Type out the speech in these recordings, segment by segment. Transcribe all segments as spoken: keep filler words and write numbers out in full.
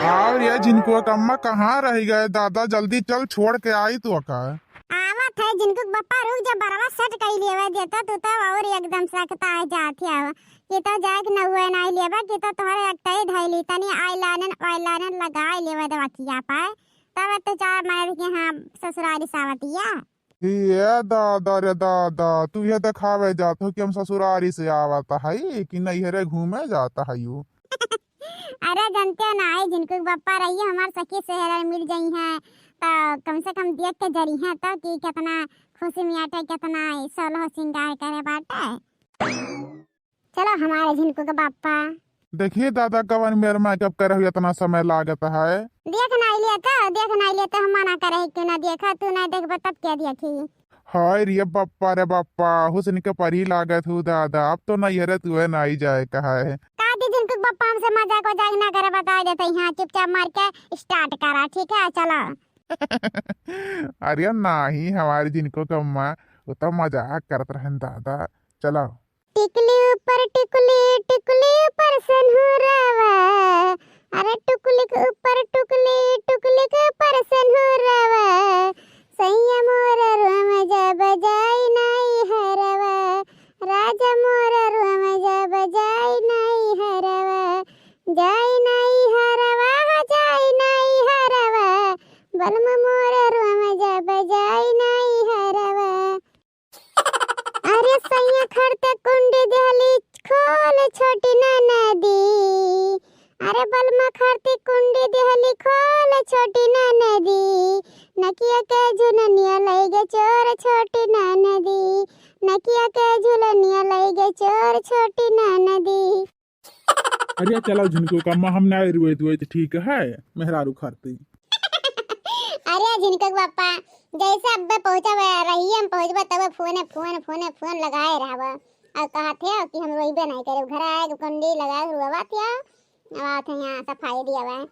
और ये झिनकुआ क अम्मा कहाँ रहि गए दादा, जल्दी चल छोड़ के आई तू का। आवत है झिनकू क बप्पा, रुक जा, बरवा set कइ लेवे देता तू तो और एकदम से अकताए जात है। कि तो जाए के नहुए नाई लेबा, कि तो तोहरे अकताई धइली, तनी eyeliner वाइलाइनर लगाए लेवे दवकिया पे, तब तो चार मरद के यहाँ ससुरारी सावतिया। ये दादा रे दादा, तू ये देखावे जात हो कि हम ससुरारी से आवत हई कि नैहरे घूमे जात हई। अरे जनते नाई, झिनकू क बप्पा रहिए हमार सखी सहेली मिल जइहैं, तो कम से कम देख के जरिहैं तो कि कितना खुशी मियाटे, कितना सोलह सिंगार करे बाटे। चलो हमारे झिनकू क बप्पा। देखिए दादा, कवन मेर makeup करे हुए इतना समय लागत है। देख नाई लेते, देख नाई लेते, हम मना करे कि ना देखा, तू नाई देखबे तब के देखी। हाय रे बप्पा रे बप्पा, हुस्न के परी लागत हूँ दादा, अब तो नैहरे तुहे नाई जाए का है। का दी झिनकू क बप्पा, हमसे मजाक वजाक ना करे, बताए देते यहाँ, चुपचाप मार के start करा, ठीक है, चलो। अरे नाही, हमारी झिनकू क अम्मा, वो तो मजाक करत रहन दादा, चलो। टिकली ऊपर टिकली, टिकली ऊपर सेनुरवा, अरे टुकली के ऊपर टुकली, टुकली के ऊपर सेनुरवा, सैया मोर रोम जब जाई नाई हरवा, राजा मोर रोम जब जाई नाई हरवा, जाई नाई हरवा, जाई नाई हरवा, बलम मोर रोम जब जाई नाई हरवा। अरे सैया खरते कुंडी देहली खोल छोटी ननदी, अरे बलमा खरते कुंडी देहली खोल छोटी ननदी, नकिया के झुलनिया लइगे चोर छोटी ननदी, नकिया के झुलनिया लइगे चोर छोटी ननदी। अरे चलो झुनकू क अम्मा, हम नाई रोइत वोइत, ठीक है, मेहरारू खरती। अरे झुनकू क बप्पा, जैसे अब्बे पहुँचब, रहिए हम पहुँचब, तब फोन, फोन, फोन, फोन लगाए रहब। और कहत है कि हम रोइबे नाई करे, घर आए के कुंडी लगाए रोवा थे, अब आते हैं यहाँ सफाई दिया हुआ है।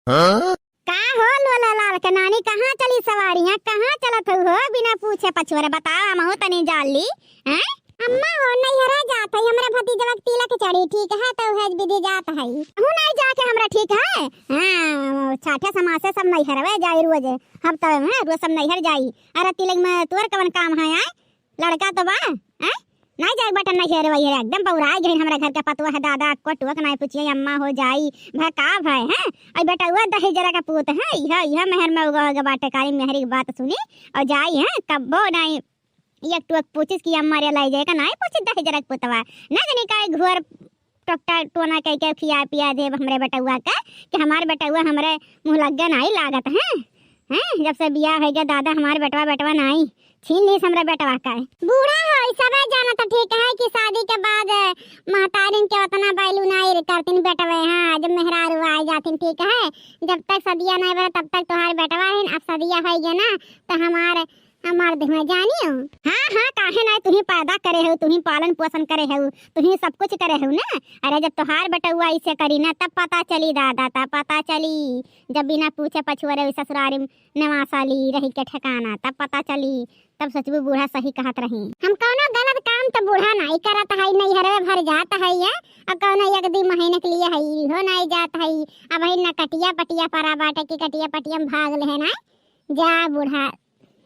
हाँ? का हो लोला लाल के नानी, कहाँ चली सवारियाँ, कहाँ चलत हऊ हो बिना पूछे पछोरे, बताओ, हमहू तनी जान ली, हैं? अम्मा हो, नैहरा जात है, हमरा भतीजवा के तिलक चढ़ी, ठीक है, तो उहे विधि जात है। हमहू नाई जाके हमरा ठीक है, हाँ, छाठे समासे सब नैहरवे जाई रोज, हम तो, हैं, रोज सब नैहर जाई। अरे तिलक में तोर कवन काम है, आय? लड़का तो बा, हैं? नाई जाए के बाटे नैहर वैहर, एकदम बौराई गइन हमरा घर के पतोह है दादा, अक्को टोक नाई पूछिए, अम्मा हो जाई, भा का भय, हैं? अई बेटउआ दहेजरा के पूत है, इह, इह मेहर में उगा होगा बाटे, काली मेहरी के बात सुनी और जाई, हैं? कब्बो नाई एक टोक पूछिस कि अम्मा रे लाई जाए का, नाई पूछिस दहेजरा के पुतवा, ना जानी काहे घुअर टोकटा टोना कह के खिया पिया देब हमरे बेटउआ के, कि हमार बेटउआ हमरे मुँह लग्गे नाई लागत हैं। हैं, जब से बियाह होइ गया दादा, हमार बेटवा, बेटवा नाई, छीन लीस हमरे बेटवा का। बूढ़ा हो, ई सबे जानत ठीक है कि शादी के बाद महतारिन के उतना value नाई करतिन बेटवे, हाँ, जब मेहरारू आइ जातिन, ठीक है, जब तक सदिया नाई भरे तब तक तोहार बेटवा है, अब सदिया होइ गया ना, तो हमार हमार देह में जानियो। हाँ, हाँ, काहे नाई, तुही पैदा करे हो, तुही पालन पोषण करे हो, तुही सब कुछ करे हो ना। अरे, जब तोहार बेटउआ ऐसे करी ना, तब पता चली दादा, तब पता चली। जब बिना पूछे पछुआरे ससुरारी में नेवासा ली रही के ठिकाना, तब पता चली। तब सोचबू बूढ़ा सही कहत रही। हम कौनो गलत काम तो बूढ़ा नाई करत हई, नैहरवे भर जात हई, और कौनो एक दू महीने के लिए हई, इहो नाई जात हई। अब हई ना कटिया पटिया परा बाटे कि कटिया पटिया में भाग ले है ना। जा बूढ़ा,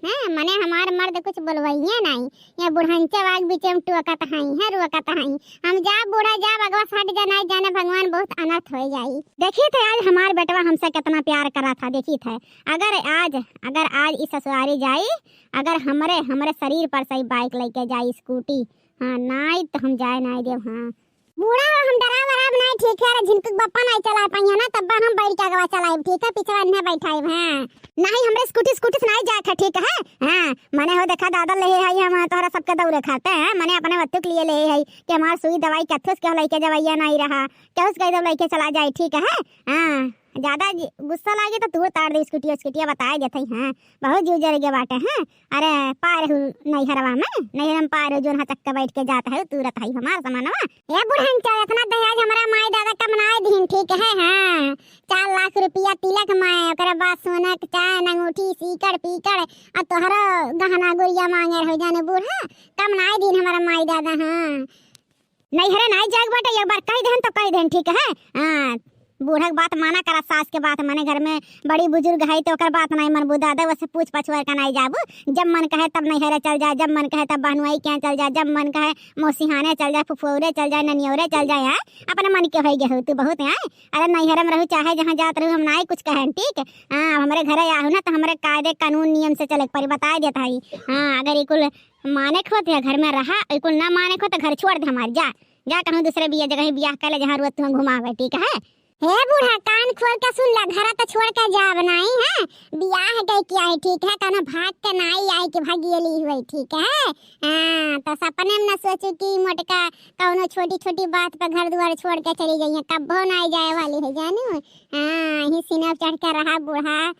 हैं, मने हमार मर्द कुछ बोलवइहे नाई, या बुढ़ंचा वाग बीचे में टोकत हई, हैं, रोकत हई। हम जा बूढ़ा जा, बगवा हट जा, नाई जाने भगवान बहुत अनर्थ होइ जाई। देखी थे आज हमार बेटवा हमसे कितना प्यार करा था, देखी थे। अगर आज, अगर आज ई ससुरारी जाई, अगर हमरे, हमरे शरीर पर से ई bike लइके जाई, scooty, हाँ, नाई तो हम जाए नाई देब, हाँ। बूढ़ा हो, हम डराब वराब नाई, ठीक है, अरे झिनकू के बप्पा नाई चलाए पाइहे ना, तब हम बैठ के अगवा चलाइब, ठीक है, पिछवा इन्हें बैठाइब, हाँ। नाई, हमरे scooty, scooty से नाई जाए थे, ठीक है, हाँ। मने हो देखा दादा ले है, हम तोहरा सबके दौरे खाते हैं, मने अपने बच्चों के लिए ले है कि हमार सुई दवाई कथुस के लइके जवैया नाई रहा, केहू से कह दो लइके चला जाए, ठीक है, हाँ। ज्यादा जि-, गुस्सा लागे तो तू तार दे scooty, scooty बताए देते हैं, बहुत जीव जर गए बाटे, हैं। अरे, पार हूँ नैहरवा में, नैहर में पार हूँ, जोन हचक के बैठ के जात है, तू रहत है हमार समानवा। ए बुढ़न चो, इतना दहेज हमरा माई दादा कम नाई दीन, ठीक है, हाँ। चार लाख रुपया तिलक में, ओकरे बाद सोना के चैन, अंगूठी, सीकड़, पीकड़, आ तोहरो गहना गुरिया मांगे रहो जाने बूढ़ा, कम नाई दीन हमारा माई दादा, हाँ। नैहरे नाई जाग बाटे, एक बार कह देहन तो कह देहन, ठीक है, हाँ। बूढ़ा के बात माना करा, सास के बात माने। घर में बड़ी बुजुर्ग है तो ओकर बात नाहीं मनबू दादा, वसे पूछ पछुआर का नाहीं जाबू। जब मन कहे तब नैहरे चल जाए, जब मन कहे तब बहनुआई के यहाँ चल जाए, जब मन कहे मौसिहाने चल जाए, फुफौरे चल जाए, ननियौरे चल जाए, हैं? अपने मन के होई गए हो तू बहुत, हैं? अरे नैहरे में रहू चाहे जहाँ जात रहू, हम नाहीं कुछ कहेन, ठीक? हाँ, अब हमरे घरे आहू ना तो हमरे कायदे कानून नियम से चले के पड़ी, बताए देत हई। हाँ, अगर ई कुल माने के होत है घर में रहा, ई कुल ना माने के होत तो घर छोड़ दे हमार, जा। जा कहूँ दूसरे बिया जगह बियाह कर ले, जहाँ रोज तुहँ घुमावे, ठीक है? हे बूढ़ा, कान खोल के सुन ला, घर तो छोड़ के जाब नाहीं है, बियाह गई क्या है, ठीक है? कहना भाग के नाहीं आई कि भाग गेली हुई, ठीक है? हाँ, तो सपने में न सोचू कि मोटका कौनो छोटी छोटी बात पर घर दुआर छोड़ के चली जाइए, कब्बो नाहीं जाए वाली है जानू। हाँ, यही सीना पे चढ़ के रहा बूढ़ा।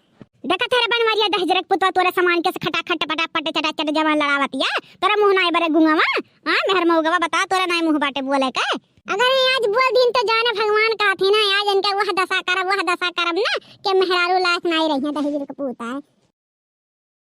देखत है रे बनवरिया दहिजरक पुतवा तोरे समान के से खटाखट पटापट चटाचट जवान लड़ावत या। तोरे मुँह नाहीं बरे गुंगवा। हाँ, मेहर मऊगवा बता तोरे नाहीं मुँह बाटे बोले के। अगर ये आज बोल दिन तो जाने भगवान का थी ना, आज इनके वह दशा करब, वह दशा करब ना, के मेहरारू लायक नाहीं रही है दहिजरक पूता है।